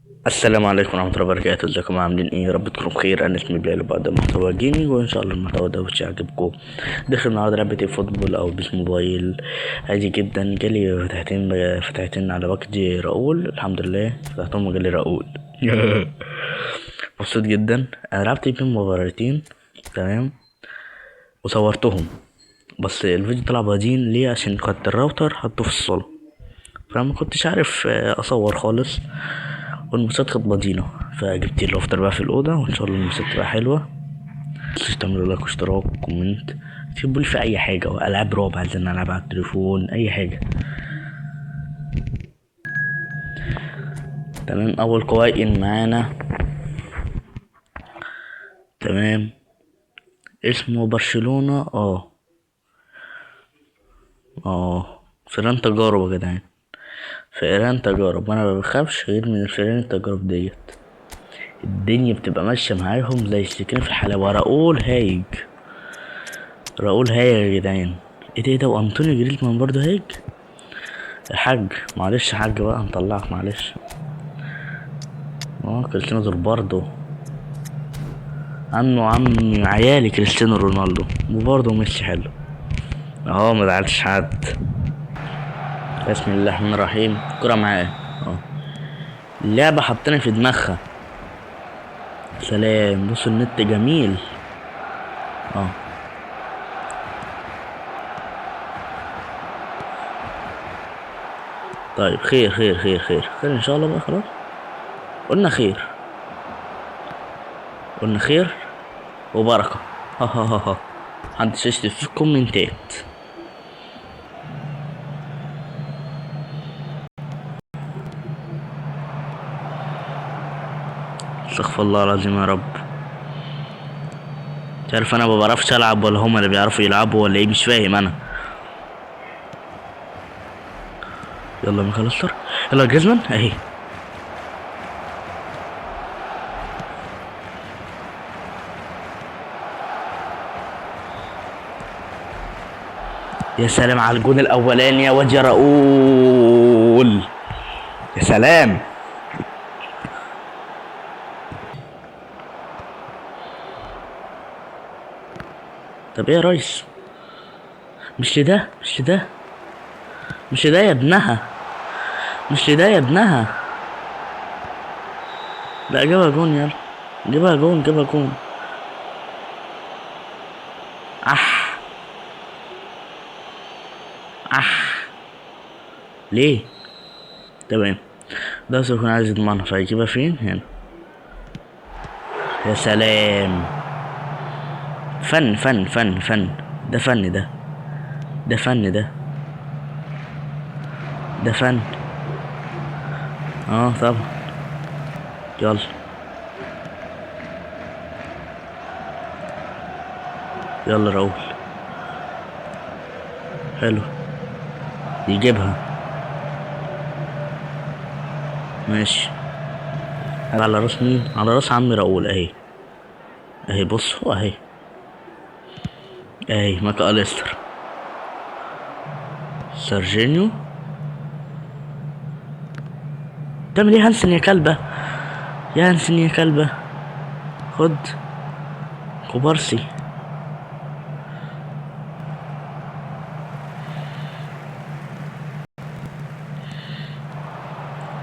السلام عليكم ورحمة الله وبركاته. ازيكم عاملين ايه؟ يا رب تكونوا بخير. انا اسمي بلال وبقدم محتوى gaming، وان شاء الله المحتوى ده يعجبكم. داخل النهارده لعبة ايه football او PES Mobile عادي جدا. جالي فتحتين على package راؤول، الحمد لله فتحتهم وجالي راؤول. مبسوط جدا. انا لعبت بيهم مباراتين تمام وصورتهم، بس الفيديو طلع بادين ليه؟ عشان كنت الراوتر حطه في الصالة، فما كنتش عارف اصور خالص، والمسات كانت بضينة، فجبت الراوتر بقى في الأوضة، وإن شاء الله المسات تبقى حلوة. متنسوش تعملوا like واشتراك و comment، اكتبوا لي في أي حاجة، وألعاب رعب عايزين نلعب على التليفون، أي حاجة. تمام، أول قوائم معانا تمام، اسمه برشلونة. فئران تجارب يا جدعان، فئران تجارب. أنا ما بخافش غير من الفئران التجارب ديت، الدنيا بتبقى ماشية معاهم زي السكينة في الحلاوة. راؤول هايج، راؤول هايج يا جدعان. ايه ده؟ ايه ده؟ وانطونيو جريزمان برضه هايج. يا حاج معلش يا حاج بقى، هنطلعك معلش. كريستيانو دول برضه عمه وعم عيالي كريستيانو رونالدو، وبرضه ميسي حلو اهو، ما زعلتش حد. بسم الله الرحمن الرحيم. الكرة معاه اهو، اللعبة حاطينها في دماغها. سلام، بص النت جميل. طيب خير خير خير خير خير ان شاء الله بقى. خلاص قلنا خير، قلنا خير وبركة. ها ها ها ها. محدش يشتم في الكومنتات. استغفر الله العظيم يا رب. مش عارف انا ما بعرفش العب ولا هما اللي بيعرفوا يلعبوا ولا ايه، مش فاهم انا. يلا ميكاليستر، يلا جريزمان اهي. يا سلام على الجون الاولاني يا واد يا راؤول، يا سلام. طب ايه يا ريس؟ مش لده، مش لده، مش لده يا ابنها، مش لده يا ابنها. لا جيبها جون، يلا جيبها جون، جيبها جون. اح اح، ليه؟ تمام، ده سيكون عايز يضمنها، فهيجيبها فين؟ هنا. يا سلام، فن فن فن فن، ده فن، ده ده فن، ده ده فن. طبعا. يلا يلا راؤول، حلو، يجيبها ماشي. على راس مين؟ على راس عمي راؤول. اهي اهي، بصوا اهي اهي، ماكاليستر، سيرجينيو. تعمل ايه هانسن يا كلبة؟ يا هانسن يا كلبة، خد كوبارسي.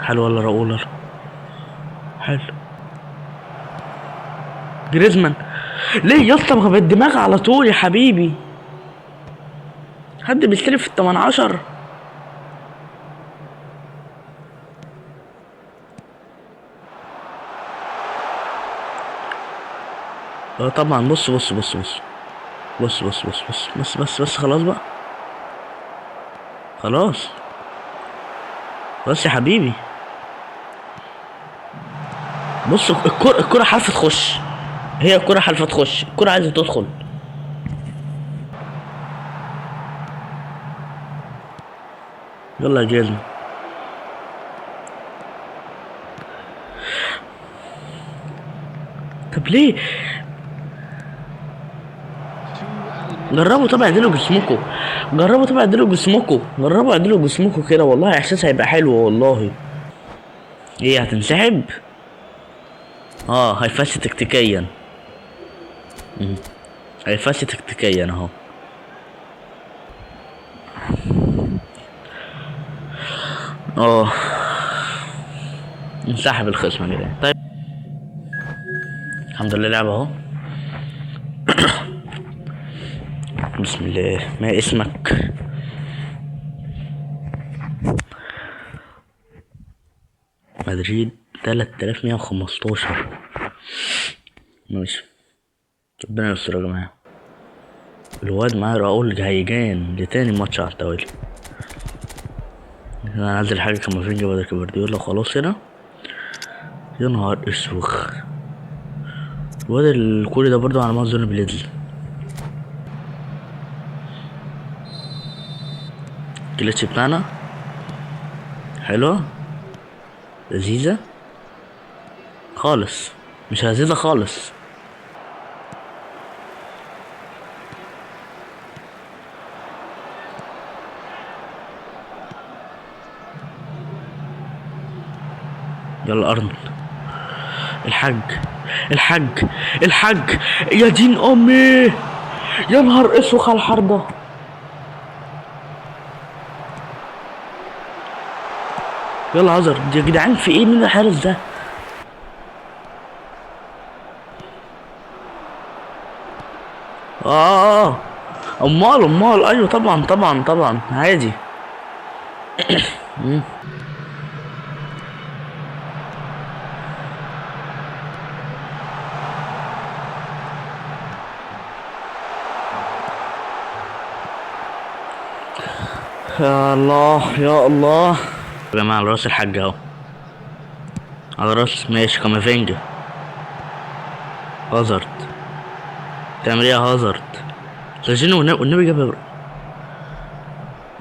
حلو ولا راؤول؟ حلو. جريزمان ليه يا اسطى؟ ما بالدماغ على طول يا حبيبي. حد بيستلف في التمن عشر؟ طبعا. بص بص بص بص بص بص بص بص بص بس بس، خلاص بقى، خلاص بس يا حبيبي. بص الكرة حالفة تخش، هي الكرة حالفة تخش، الكرة عايزة تدخل. يلا يا جيزمان. طب ليه؟ جربوا طب اعدلوا جسمكم، جربوا طب اعدلوا جسمكم، جربوا اعدلوا جسمكم كده، والله احساس هيبقى حلو والله. ايه هتنسحب؟ هيفشي تكتيكيا. هيفشي تكتيكيا اهو. انسحب الخصم يا جدعان. طيب الحمد لله لعب اهو. بسم الله. ما اسمك؟ مدريد 3115. ماشي ربنا يستر يا جماعة. الواد معاه راؤول هيجان لتاني ماتش على التوالي. انا هنزل حاجة كامافينجا بدل كفارديولا خلاص هنا. يا نهار اسوخ. الواد الكوري ده برضو على ما اظن بليدل. الكليتش بتاعنا حلوة لذيذة خالص، مش لذيذة خالص. يلا ارنولد. الحاج الحاج الحاج، يا دين امي، يا نهار اسوخ على الحرده. يلا هازارد يا جدعان، في ايه؟ مين الحارس ده؟ امال امال، ايوه طبعا طبعا طبعا عادي. يا الله يا الله يا جماعة، على راس الحاج اهو، على راس. ماشي كامافينجا. هازارد تعمل ايه يا هازارد؟ سجلني والنبي جابها.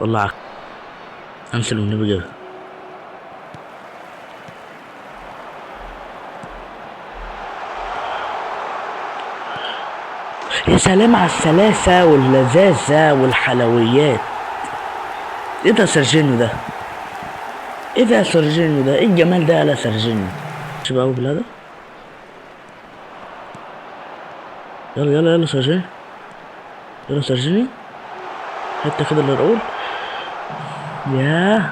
والله انسل والنبي جابها. يا سلام على السلاسة واللذاذة والحلويات. ايه ده سيرجينيو ده؟ ايه ده يا سيرجينيو ده؟ ايه الجمال ده يا سيرجينيو؟ شوف بقى بالهدف. يلا يلا يلا سيرجينيو، يلا سيرجينيو، حته كده للراؤول. ياه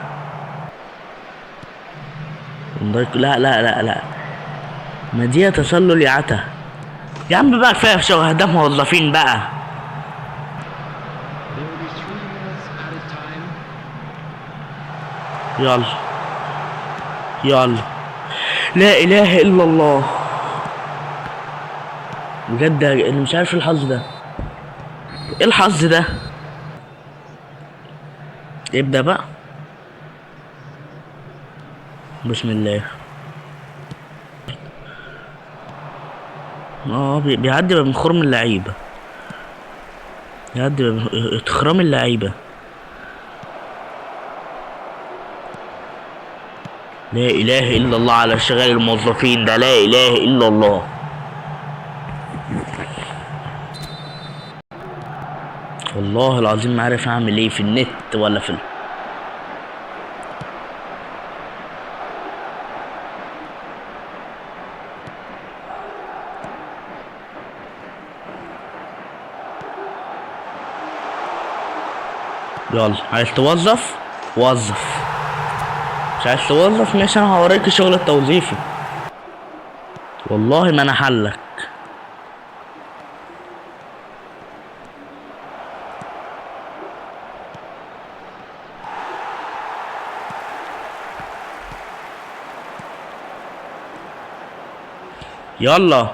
لا لا لا لا، ما دي تسلل يا عتا يا عم بقى، كفايه شغل ده موظفين بقى. يلا يلا، لا اله الا الله. بجد انا مش عارف الحظ ده، ايه الحظ ده؟ ابدأ بقى. بسم الله. بيعدي من خرم اللعيبة، بيعدي من خرام اللعيبة. لا اله الا الله على شغال الموظفين ده، لا اله الا الله. والله العظيم ما عارف اعمل ايه في النت ولا في يلا عايز توظف وظف، مش عايز توظف ماشي، انا هوريك الشغل التوظيفي. والله ما انا حلك. يلا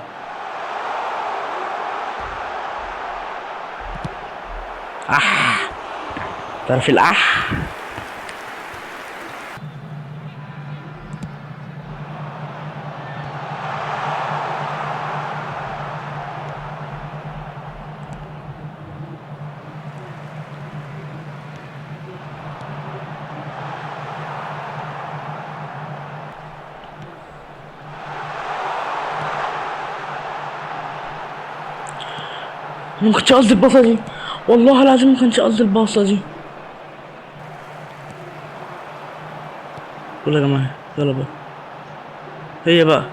اح، تعرف الاح؟ ما كنتش قصدي الباصة دي، والله العظيم ما كانش قصدي الباصة دي. يلا يا جماعة، يلا بقى. هي بقى.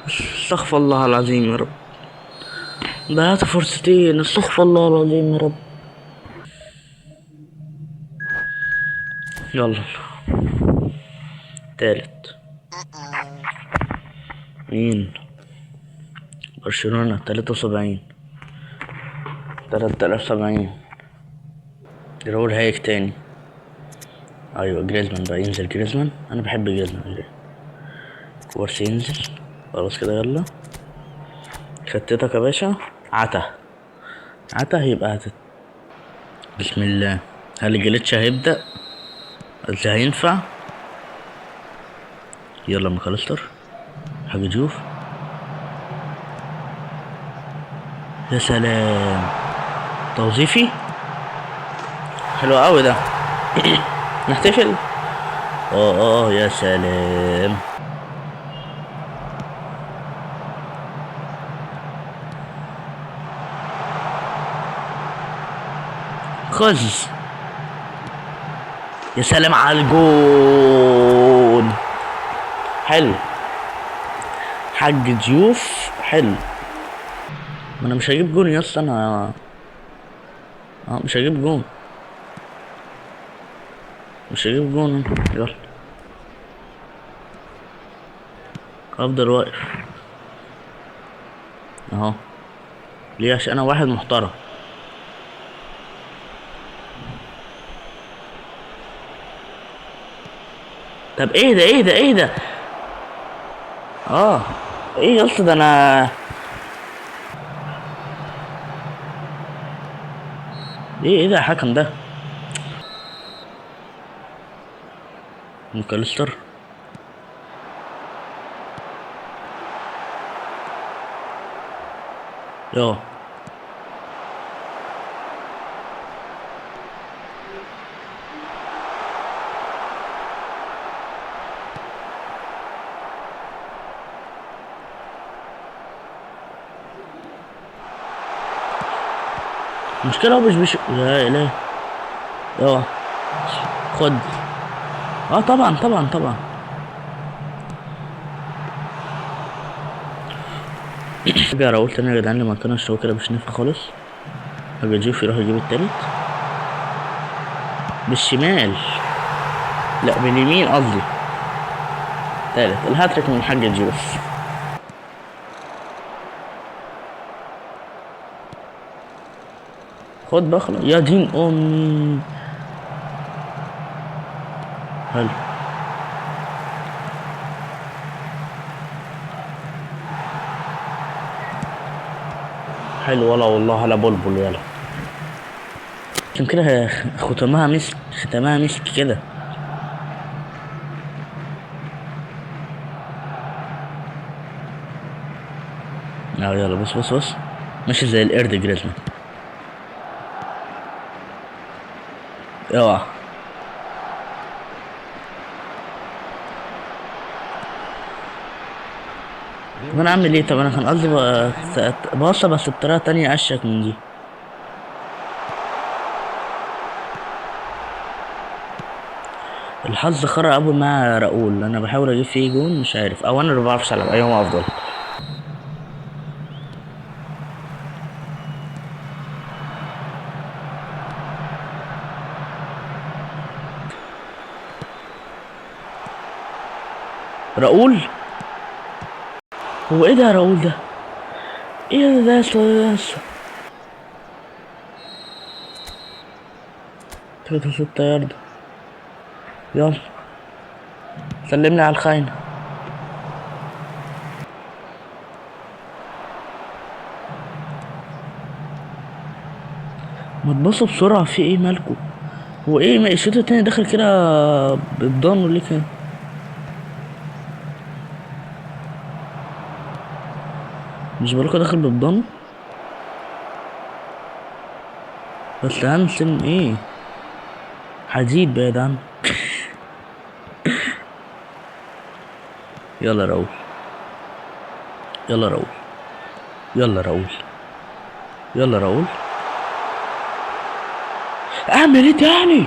استغفر الله العظيم يا رب، ضيعت فرصتين. استغفر الله العظيم يا رب. يلا تالت. مين؟ برشلونة 73، 3070. راؤول هايك تاني. ايوه جريزمان بقى ينزل. جريزمان، انا بحب جريزمان. كوارسي ينزل خلاص كده. يلا خطتك يا باشا. عتا عتا هيبقى عتا. بسم الله. هل الجليتش هيبدأ؟ ازاي هينفع؟ يلا ماكاليستر، حاجة تشوف. يا سلام، توظيفي حلو قوي ده. نحتفل. يا سلام. خذ. يا سلام على الجون. حلو حاج ضيوف، حلو. ما انا مش هجيب جون يا اسطى، انا مش هجيب جون، مش هجيب جون. يلا افضل واقف اهو. ليه؟ عشان انا واحد محترم. طب ايه ده؟ ايه ده؟ ايه ده؟ ايه يا اسطى ده؟ انا ايه ده يا حكم ده؟ ماكاليستر. يا المشكلة هو مش يا إلهي. يا خد. طبعا طبعا طبعا. ارجع راؤول تاني يا جدعان لما كان الشو كده مش نافع خالص. حاجة جيف يروح يجيب التالت بالشمال، لا باليمين قصدي. تالت الهاتريك من حاج جيوف. خد بقى خلاص يا دين امي. حلو. حلو ولا والله على بلبل. يلا عشان كده ختمها مسك، ختمها مسك كده. يلا بص بص بص، ماشي زي القرد جريزمان. اوعى. طب انا اعمل ايه؟ طب انا كان قصدي باصة بس بطريقة تانية اشيك من دي. الحظ خرا ابو مع راؤول. انا بحاول اجيب فيه جون مش عارف، او انا اللي بعرفش العب. ايوه افضل. راؤول هو ايه ده يا راؤول ده؟ ايه ده يا اسطى؟ 3-6 يارده. يلا سلمني على الخاينة. ما تبصوا بسرعة، في ايه مالكوا؟ هو ايه ما الشوط التاني داخل كده بالضان ليه كده؟ مش بالكوا داخل بالضان؟ بس هانسن ايه؟ حديد بعيد عنه. يلا راؤول، يلا راؤول، يلا راؤول، يلا راؤول. اعمل ايه تاني؟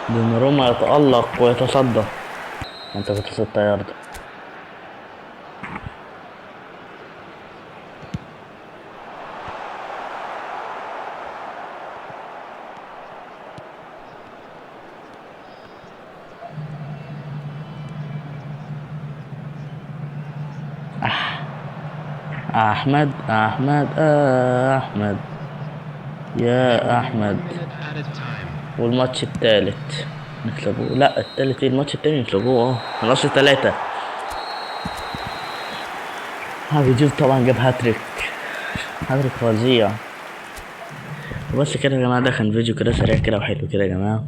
دوناروما يتألق ويتصدى. منطقة 6 ياردة. أحمد أحمد أحمد يا أحمد. والماتش التالت نكسبوه، لا التالت ايه، الماتش التاني نكسبوه. خلاص 3. بيجيب طبعا، جاب هاتريك، هاتريك فظيع. وبس كده يا جماعة، ده كان فيديو كده سريع كده وحلو كده يا جماعة.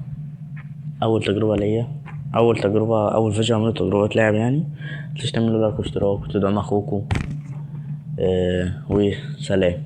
أول تجربة ليا، أول تجربة، أول فيديو عملته تجربة لعب يعني. متنسوش تعملوا لايك واشتراك وتدعموا أخوكم. وسلام.